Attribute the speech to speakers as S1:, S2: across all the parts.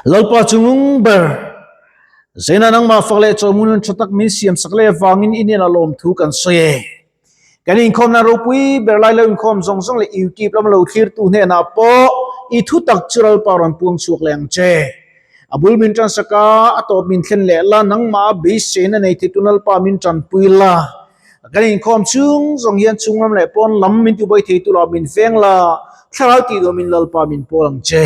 S1: Lalpa chungnung ber, Zaina nangmah fak leh chawhmun hun tha tak min siam sak leh avangin i hnenah lawmthu kan sawi e. Kan inkhawmna ropui ber lai lo inkhawm zawng zawng leh YouTube lama lo thlirtu hnenah pawh i thu tak chu Lalpa rawn puang chhuak leh ang che. A bul min tan sak a, a tawp min thlen leh la, nangmah a beiseina nei theitu Lalpa min tanpui la. Kan inkhawm chhung zawng hian chhunglam leh pawn lam min tibuai theitu lah min veng la, thlarau tih duh min Lalpa min pawl ang che.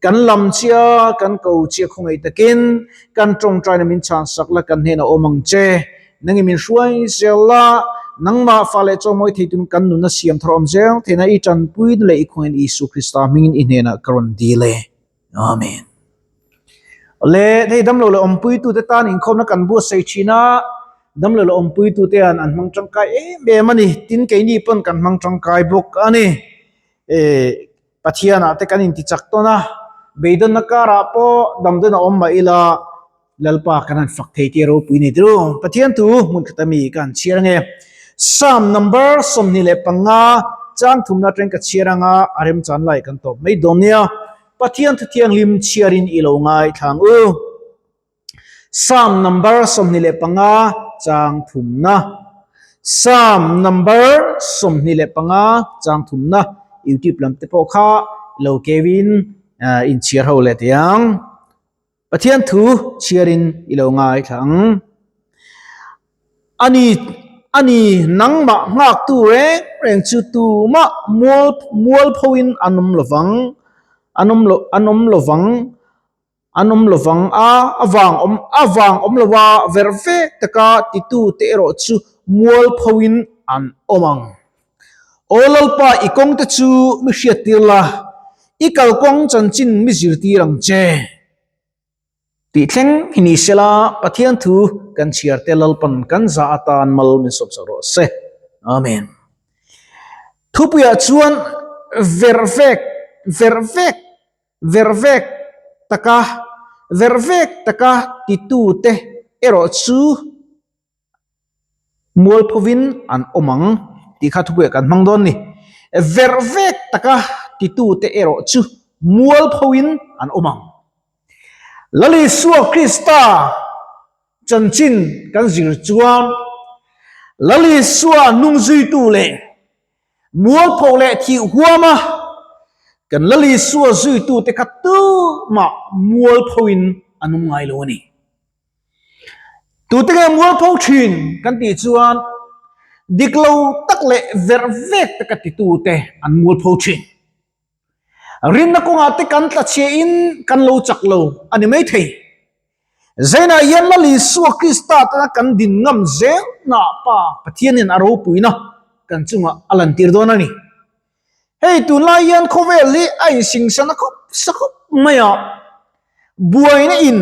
S1: Kan lam chia, kan ko chia khawngaih takin kan tawngtaina min chhan sak la, kan hnenah awm ang che. Nangin min hruai zel la, nangmah fa leh chawmawi theitun kan nunna siam thar awm zel theihna i tanpuina leh i khawngaih Isu Krista hmingin i hnenah ka rawn dil e. Amen. Le hei damlo leh awmpuitute tan inkhawmna kan buatsaih thin a, damlo leh awmpuitute an an hmang tangkai em em a ni. Tin, keini pawn kan hmang tangkai bawk a ni. E Pathianah te kan intichak tawn a, beidawnna karah pawh damdawn a awm mah ila Lalpa kan han fak thei tih a ropui ni tiro. Pathian thu hmun khat ami ka han chhiar ange. Psalm number 25 chang thumna atangin ka chhiar anga a remchan lai kan tawp mai dawn nia. Pathian thu thianghlim chhiarin i lo ngaithla ang u. Psalm number 25 chang thumna. Psalm number 25 chang thumna YouTube lam te pawh kha lo keuin inchhiar ho leh teh ang. Pathian thu chhiarin i lo ngaithla ang. Ani, ani nangmah nghaktu reng reng chu tumah mual mualphoin an awm lovang, an awm lo an awm lovang, an awm lovang a, a vang awm a vang awm lova ver vek taka titute erawh chu mualphoin an awm ang. Aw Lalpa, i kawngte chu mi hriattir la, i kalkawng chanchin mi zirtir ang che. Tih thleng hi ni sela, Pathian thu kan chhiar te Lalpan kan za atan mal min sawp sak rawh se. Amen. Thupuiah chuan vervek, vervek, vervek taka, vervek taka titute erawh chu Mualphovin an awm ang tih kha thupuiah kan hmang dawn ni. Verh vek taka titute erawh chu mualphoin an awm ang. Lal Isua Krista chanchin kan zir chuan Lal Isua nungzuitu leh mualpho leh thih huama kan Lal Isua zuitute kha tumah mualphoin an awm ngai lo a ni. Tute nge mualpho thin kan tih chuan dik lo tak leh verh vek taka titute an mualpho thin. Rinna kawngah te kan tla chhia in kan lo chak lo a ni mai thei. Zainah hian Lal Isua Krista tana kan din ngam zel na Pa Pathianin a ropuina kan chungah a lantir dawn a ni. Hei tunlai hian khawvel hi a insingsan a khawp sa khawp mai a, buaina in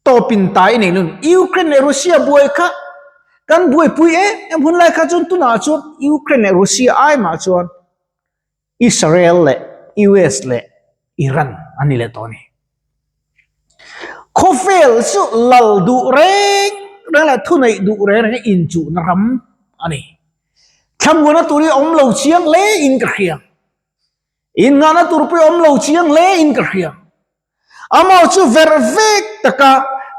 S1: tawpin tai nei nun Ukraine leh Russia buai kha kan buaipui em em hun lai kha chuan tunah chuan Ukraine leh Russia ai mah chuan Israel leh US leh Iran an ni leh tawh a ni. Khawvel chu lal duh reng reng leh thuneih duh reng reng inchuhna ram a ni. Thlamuana tur hi awm lo chiang hle in ka hria. Innghahna tur pawh hi awm lo chiang hle in ka hria. Amah chu verh vek taka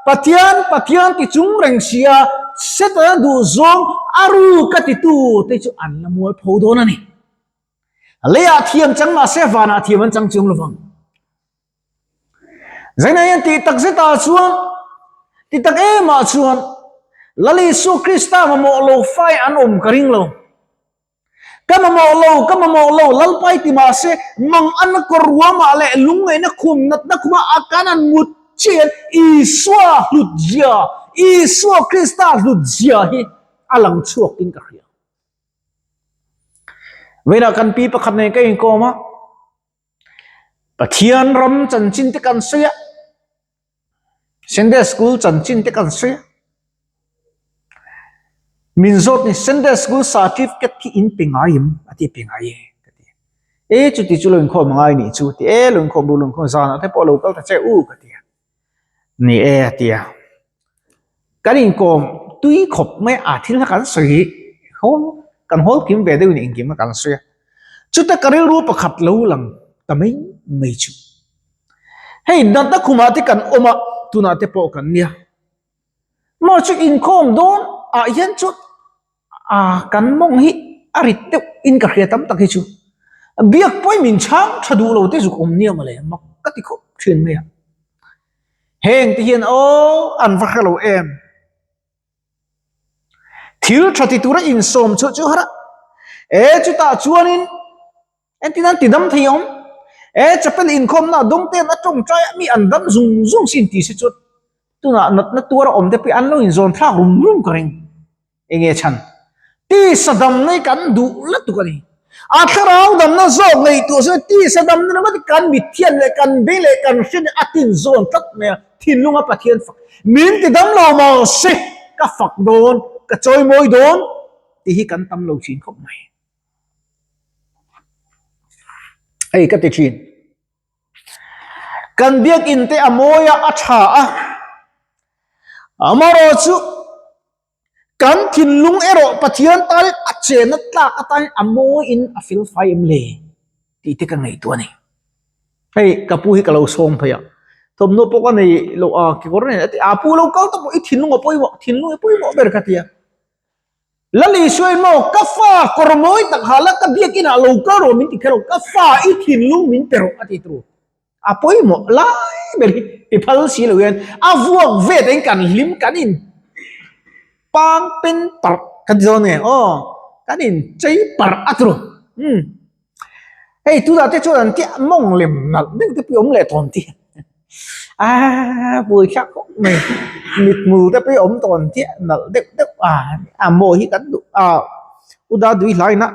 S1: Pathian Pathian ti chung reng sia Setana duhzawng a ru ka titu te chu an la mualpho dawn a ni. Leiah thiam chang mahse vanah thiam an chang chiang lovang. Zaina hian tih tak zetah chuan, ti tak emah chuan Lal Isua Krista mamawh lo fai an awm ka ring lo. Ka mamawh lo, ka mamawh lo, Lalpa i ti mahse mang an kawr ruamah leh lungngaihna khum natna khumah a kan an mut chian Isua hlut zia, Isua Krista hlut zia hi a lang chhuak in ka hria. Vawiinah kan pi pakhat nen ka inkawm a. Pathian ram chanchin te kan sawi a, Sunday school chanchin te kan sawi a. Min zawt ni Sunday school certificate khi in pe ngai em? A ti pe ngai e ka ti. E chuti chu lo inkhawm ngai nih chu ti e lo inkhawm ru lo inkhawm zanah te pawh lo kal ta che u ka ti a. Ni e a ti a. Kan inkawm tui khawp mai a thil kha kan sawi haw kan hawl kim ve deuhin engkim kha kan sawi a. Chuta ka rilru pakhat lo lang ta mai mai chu. Hei natna khumah te kan awm a, tunah te pawh kan nia. Maw chu inkhawm dawn ah hian chuan ah kan mawng hi a rit deuh in ka hria tam tak hi chu. Biak pawhin min chhang tha duh lo te zuk awm nia mawle mak ka ti khawp thin mai a. Heng te hian aw an va hre lo em. Thil tha ti tura insawm chu chu har a. E chutah chuanin Entin an ti dam thei awm? E chapel inkhawmna a dawng ten a tawngtai a mi an dam zung zung sin tih si chuan tunah natna tuar a awm te pawh an lo inzawn thlak rum rum ka ring. Enge chhan? Tisa damna hi kan duh lutuk a ni. A thlarau damna zawk ngaihtuah chuan tisa damna ringawt hi kan mithian leh kan beng leh kan hriat a tinzawn tlat mai a, thinlunga Pathian fak min ti dam lo maw se ka fak dawn, ka chawimawi dawn tih hi kan tam lo thin khawp mai. Hei ka ti thin. Kan biakinn te a mawi a, a tha a. Amarawh chu kan thinlung erawh Pathian tan a chenna tlak atan a mawiin a fel fai em le tih te ka ngaihtuah a ni. Hei ka pu hi ka lo sawm phei a, thawmhnaw pawh ka nei loh a, kekawr nen a ti a, a pu lo kal ta pawh i thinlung a pawimawh, thinlung i pawimawh ber ka ti a. Lal Isua in maw, Ka fa, kawr mawi tak ha la, ka biakinah lo kal rawh min ti kher lo, ka fa i thinlung min pe rawh a ti tur. A pawimawh lai ber hi ti phal si lo hian a vuak vet in kan hlim kan in pang pen parh kan ti dawn nge aw, kan in chei parh a turu. Umm. Hei tunah te chuan an tia mawng lem nalh deuh te pawh awm leh tawn ti a buaithlak khawp mai mithmul te pawh awm tawn tia nalh deuh deuh a a mawi hi kan duh a u dar dui hlai na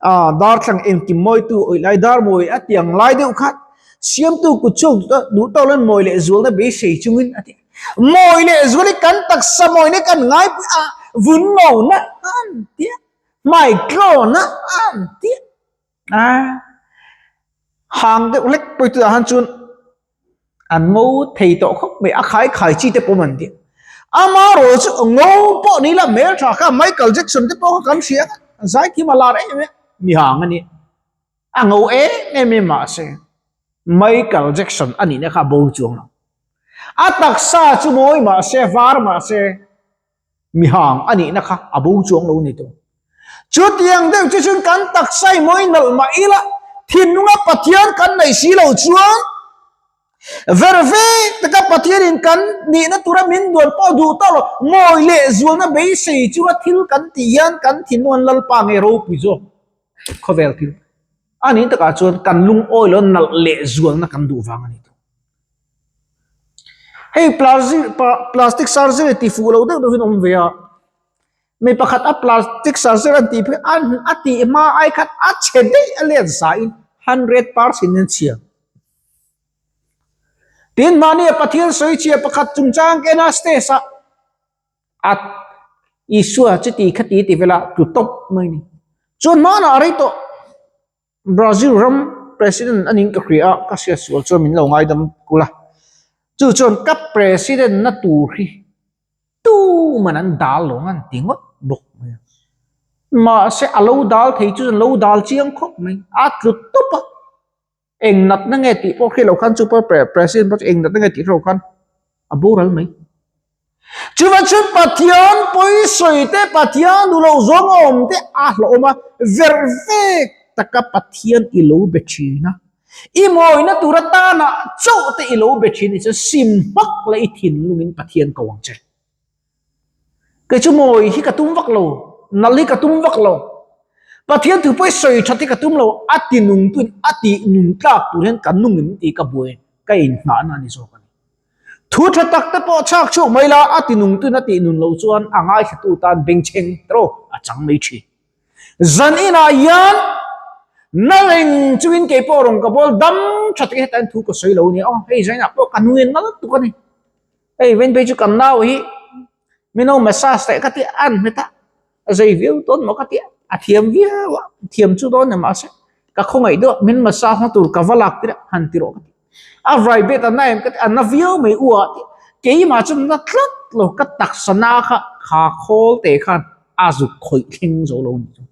S1: a darthlang engkim mawi tu awih lai dar mawi a tiang lai deuh kha siamtu kut chhuak duh tawk lo mawi leh zualna beisei chungin a ti mawi leh zual hi kan taksa mawina kan ngaipui a vun ngona an tia. Hmai tlawn a an tih a hang deuh hlek pawh chu ah chuan an ngo thei tawh khawp mai a khai khai chi te pawh an ti amarawh chu ngo pawh ni la hmeltha kha Michael Jackson te pawh kha kan hria a zaithiam a lar em em a mi hang a ni a ngo em em a mahse Michael Jackson a nihna kha a bo chuang lo a taksa chu mawi mahse var mahse. Mihang a nihna kha a bo chuang lo ni tawh. Chutiang deuh chu chuan kan taksa i mawi nalh mah ila, thinlunga Pathian kan neih si lo chuan ver vek taka Pathianin kan nihna tura min duan pawh duh tawh lo, mawi leh zualna beisei chunga thil kan tih hian kan thinlungan Lalpa nge ropui zawk khawvel thil a nih takah chuan kan lungawi lo nalh leh zualna kan duh vang a ni tawh. Hei plastic surgery ti fuh lo deuh deuh in awm ve a, mi pakhat a plastic surgery an tih phei a tih hma ai khan a chhe daih a let zaiin 100% in chhia. Tin mahni a Pathian sawi chhia pakhat chungchang ka en a stage ah a Isua chuti khati ti vela tlu tawp mai a ni. Chuan hmanah a rei tawh. Brazil ram president a ning ka hria a, ka hriat sual chuan min lo ngaidam kul a. Chu chuan ka president na tur hi tuman an dal lo ang an ti ngawt bawk mai a. Mahse a lo dal thei chu lo dal chiang khawp mai, a tlu tawp a. Eng natna nge tih pawh hriat loh khan chu pawh president pawh chu eng natna nge tih hriat loh khan a boral mai. Chuvan chuan Pathian pawisawi te, Pathian duh loh zawng a awm te a hlauhawm a, ver vek taka Pathian i lo be thin a. I mawina tur atana chauh te i lo be thin ni chuan sim hmak leh i thinlungin Pathian ko ang che. Kei chu mawi hi ka tum vak lo, nal hi ka tum vak lo, Pathian thu pawisawi that hi ka tum lo, a ti nung tuin a tih nun tlak tur hian ka nung em tih ka buai, ka inhnahna a ni zawk a ni. Thu tha tak te pawh chhak chhuak mai la, a ti nung tun a tih nun loh chuan a ngaithlatu tan bengchheng tawh a chang mai thin. Zan inah hian na reng chungin kei pawh rawn ka bawl dam tha takin heta hian thu ka sawi lo a ni. Aw hei zan inah pawh ka nui nal tuk a ni. Hei ven phei chu kan nau hi mino massage leh ka ti a an hmet a, a zei viau dawn maw ka ti a, a thiam viau a, thiam chu dawn ni mahse ka khawngaih deuh a min massage na tur ka va lak tir a han ti rawh ka ti. A vai bet a na em ka ti a na viau mai u a ti keimah chuan na tlat lo ka taksa na kha kha khawl te khan a zuk khawih thleng zo lo ni chu.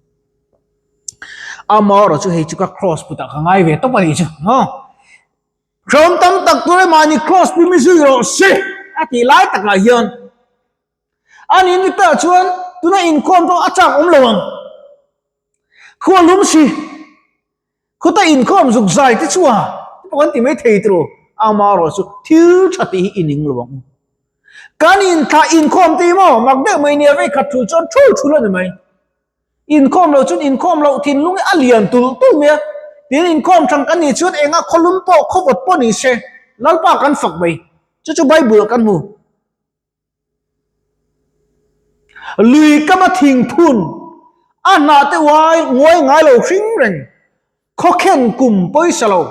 S1: Amaherawhchu hei chu ka cross putah ka ngai ve tawp a nih chu maw. Hrawm tam tak tur mahni kraws pum i zui rawh se a tih lai takah hian a ni ni tah chuan tuna inkhawm pawh a chak awm lo ang. Khua lum si, khuta inkhawm zuk zai te chu a ti pawh kan ti mai thei tiraw amaherawh chu thil tha tih hi i ning lo ang u. Kan inthlah inkhawm te hi maw mak deuh mai nia vei khat thu chuan thul thul a ni mai. Inkhawm lo chuan inkhawm loh thinlung hi a lian tulh tulh mai a, tin inkhawm thang kan nih chuan enga khawlum pawh khawvawt pawh ni se Lalpa kan fak mai, chu chu Bible ah kan hmu. Lui kama thingphun a hnah te uai nguai ngai lo hring reng, khawkhen kum pawisa lo.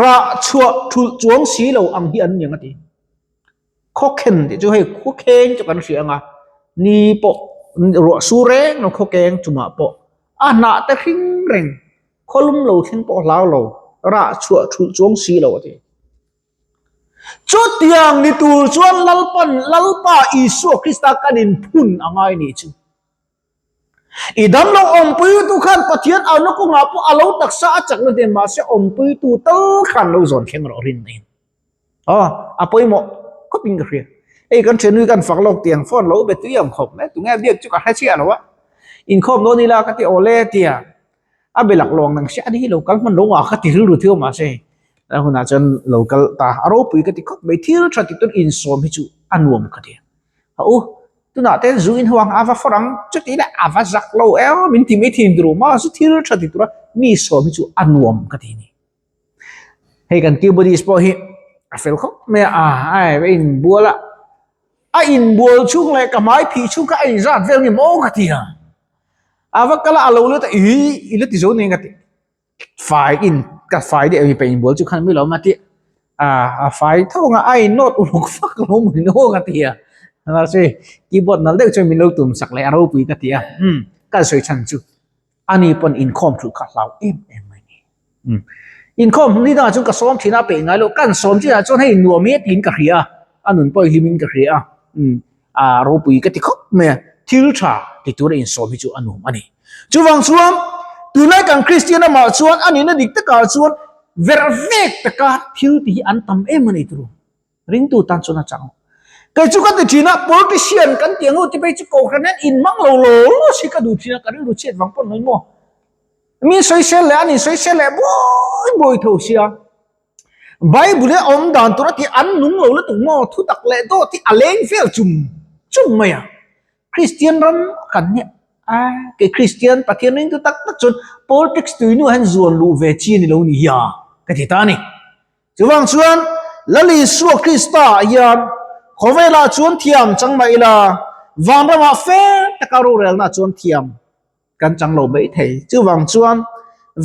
S1: Rah chhuah thulh chuang si lo ang hi an ni ang a ti. Khawkhen tih chu hei khuakheng chu kan hria ang a, ni pawh ruah sur reng lo khawkeng chungah pawh a hnah te hring reng khawlum lo thleng pawh hlau lo rah chhuah thulh chuang si lo a ti. Chutiang ni tur chuan Lalpan Lalpa Isua Krista kan inphun a ngai nih chu. I damlo awmpuitu khan Pathian auna kawngah pawh a lo taksa a chakna den mahse awmpuitu tal khan lo zawn thleng rawh rin in. Aw, a pawimawh khawpin ka hria. Hei kan thianui kan fak lawk tiang phone lo be tui ang khawp mai tunge biak chu ka hre chiah lo a. Inkhawm dawn ila ka ti awle tia a be lak lawng nang sia ani hi lo kal hman lo ngah ka ti rilru thil mahse a hunah chuan lo kal ta a ropui ka ti khawp mai thil tha ti tun insawm hi chu a nuam ka ti. A u, tunah te zu in huang a va fawr ang, chuti leh a va zak lo eo min ti mai thin tur ma zu thil tha ti tura mi sawm hi chu a nuam ka ti ni. Hei kan keyboardist pawh hi a fel khawp mai a, a a inbual a, a inbual chhung leh ka hmai phih chhung kha a inzat vel nge maw ka ti a, a va kal a, a lo let a, ih i la ti zo nen ka ti. Fai in ka fai deuh mipa inbual chu khan mi lo awm a ti a a fai tho ang a a in nawt uluk fak lo maw ni aw ka ti a mahse keyboard nal deuh chuan min lo tum sak leh a ropui ka ti a umm ka sawi chhan chu ani pawn inkhawm thulh kha hlau em em mai ni umm inkhawm ni dangah chuan ka sawm thin a peih ngai loh kan sawm chinah chuan hei nuam hi a tiin ka hria a a nun pawh hlim in ka hria a umm. a ropui ka ti khawp mai a, thil tha ti tura insawm hi chu a nuam a ni. Chuvang chuan tunlai kan Kristian amah chuan a nihna dik takah chuan verh vek taka thil ti hi an tam em a ni turu. Ringtu tan chuan a chang. Kei chu ka ti thin a, politician kan tih ang u ti phei chu kohhran hian inhmang lo law law si ka duh thin a, ka rilru chhiat vang pawn mai maw. Mi sawisel leh an insawisel leh buai buai tho sia. Bible a awm dan tur a ti an nung lo lutuk maw thu tak leh dawt hi a leng vel chum chum mai a. Kristian ram kan nia a kei Kristian Pathian ringtu tak tak chuan politics tui nu hian zuan luh ve chi a ni lo ni hi a ka ti ta a ni. Chuvang chuan Lal Isua Krista ah hian khawvelah chuan thiam chang mah ila vanramah fel taka rorelna chuan thiam kan chang lo mai thei. Chuvang chuan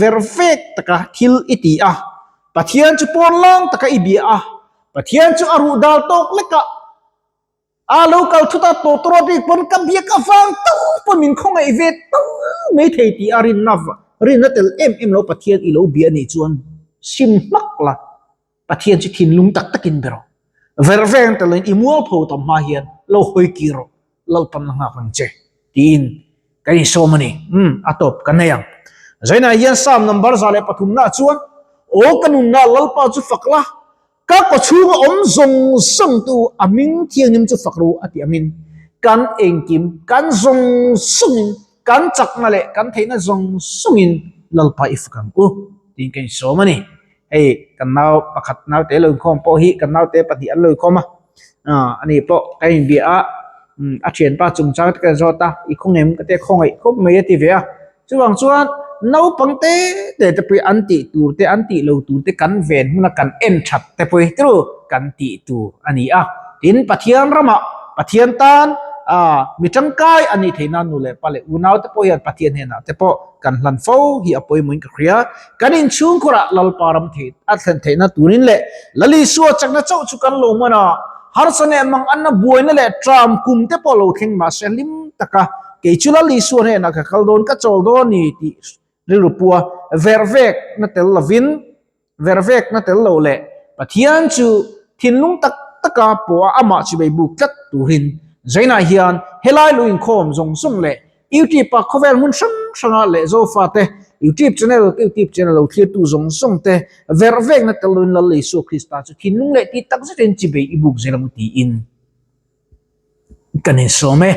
S1: ver vek taka thil i ti a, Pathian chu pawn lang taka i bia a, Pathian chu a ruh dal tawk lek a, a lo kal thut a, tawtawrah bik pawn ka biak avang tal pawn min khawngaih ve tal mai thei tih a rinna rinna tel em em lo Pathian i lo bia anih chuan sim hmak la. Pathian chu thinlung tak takin be rawh. Ver veng tel in i mualpho tam hma hian lo hawi kir rawh, Lalpan a nghak ang che tiin kan insawm a ni. Umm, a tawp kan nei ang. Zainah hian Psalm number 103 naah chuan, Aw ka nunna Lalpa chu fak la, ka kawchhunga awm zawng zawng tu a hming thianghlim chu fak ru a ti angin, kan engkim, kan zawng zawngin, kan chakna leh kan theihna zawng zawngin Lalpa i fak ang u tiin kan insawm a ni. Hei kan nau pakhat naute lo inkhawm pawh hi kan naute pahnih an lo inkhawm a, ani pawh ka inbia a, a thianpa chungchang te ka zawt a, i khawngem ka tia khawngaih khawp mai a ti ve a, chuvang chuan naupang te te te pawh hi an tih tur te an tih lo tur te kan ven hmun a kan en that te pawh hi tiraw kan tih tur a ni a, tin Pathian ramah Pathian tan mi tangkai a nih theih nan nu leh pa leh unau te pawh hian Pathian hnenah te pawh kan hlan fo hi a pawimawhin ka hria. Kan inchhungkhurah Lalpa ram theih a thlen theihna turin leh Lal Isua chakna chauh chu kan lo hman a, harsa leh manganna buaina leh tram kum te pawh lo thleng mahse hlim taka kei chu Lal Isua hnenah ka kal dawn ka chawl dawn ni tih rilru pua vervekna tel lovin vervekna tel lo leh Pathian chu thinlung tak taka pawha amah chibei buk tlat turin Zainah hian helai lu inkhawm zawng zawng leh. YouTube ah khawvel hmun hrang hranga leh Zofate YouTube channel YouTube channel lo thlirtu zawng zawng te verh vekna tel loin Lal Isua Krista chu thinlung leh tih tak zetin chibei i buk zel ang u tiin kan insawm e.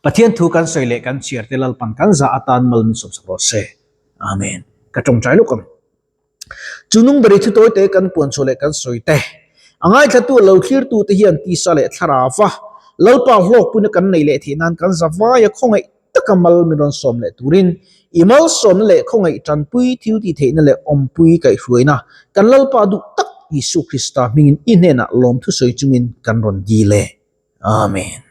S1: Pathian thu kan sawi leh kan chhiar te Lalpan kan zah atan mal min sawmsak rawh se. Amen. Ka tawngtai lawk ang. Chu nung beri thu tawi te kan puan chhuah leh kan sawi te, a ngaithlatu a lo thlirtu te hian tisa leh thlarau a Lalpa hlawkpuina kan nei leh theih nan kan zavaia khawngaih taka mal min rawn sawm leh turin i malsawmna leh khawngaih tanpui thil tih theihna leh awmpui kaihhruaina kan Lalpa duh tak Isua Krista hmingin i hnenah lawmthu sawi chungin kan rawn dil e. Amen.